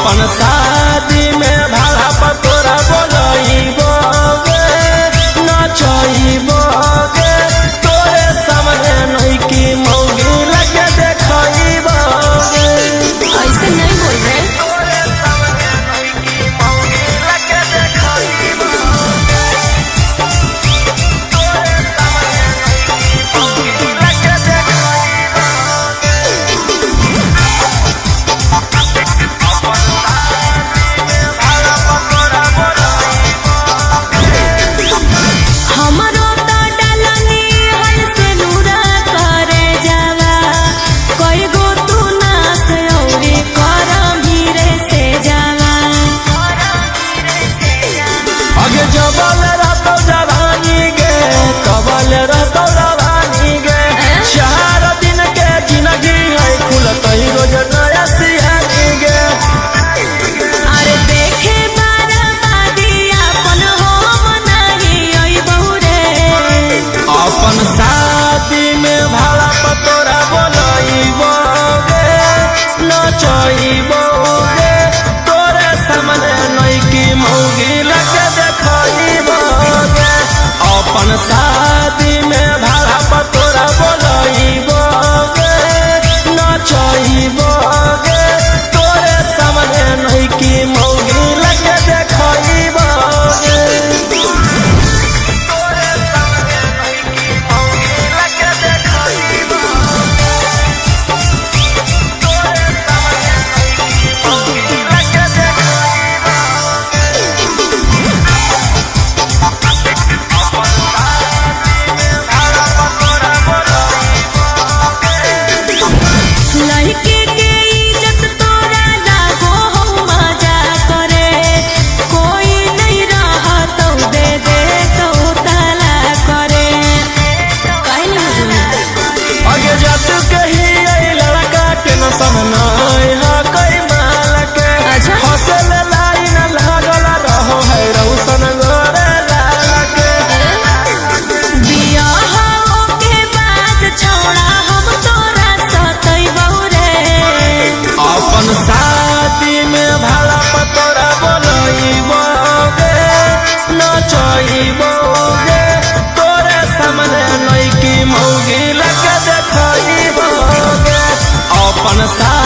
अपन शादी में भाड़ा पर तोरा बोलइबो गे, नचइबो गे, तोरे सामने नइकी मौगी लगे देखइबो गे। ऐसे नहीं बोल रहे। तोरे सामने नइकी मौगी लगे देखइबो गे। तोरे सामने नइकी मौगी लगे देखइबो गे। अपन शादी में भाड़ा पर तोरा बोलइबो गे। हमरो तो डलनी हल से नूरा करे जावा, कई गो तू नास औरी कर भीरे से जावा। अगे जबल रहतौ जवानी गे, कबल रहतौ रवानी गे, चार दिन के जिंदगी है खुलतै रोज नया सियानी गे। अरे देखे बाराबादी अपन हम नाही अइबहु रे। अपन शादी में भाड़ा पर तोरा बोलइबो गे, नचइबो गे, तोरे सामने नइकी मौगी लगे देखइबो गे। अपन शादी में भाड़ा पर तोरा बोलइबो गे, नचइबो गे, तोरे सामने नइकी मौगी लगे देखइबो गे। तोरे सामने नइकी मौगी लगे देखइबो गे। तोरे सामने नइकी मौगी लगे देखइबो गे। अपन शादी में भाड़ा पर तोरा बोलइबो गे। लड़के के इज्जत तोरा लागो हो मजा करे, कोई नहीं रहत दे दे तो ताला करे। काहे नहीं बुझली? अगे जत कही आई लड़का टेंशन नहीं है कई माल के। अच्छा। फसल लाइन लागल रहो है रौशन गोरे लाल के। बियाह के बाद छौड़ा हम तोरा सतैबहु रे। अपन शादी में भाड़ा पर तोरा बोलइबो गे, नचइबो गे, तोरे सामने नइकी मौगी लगे देखइबो गे। अपन शादी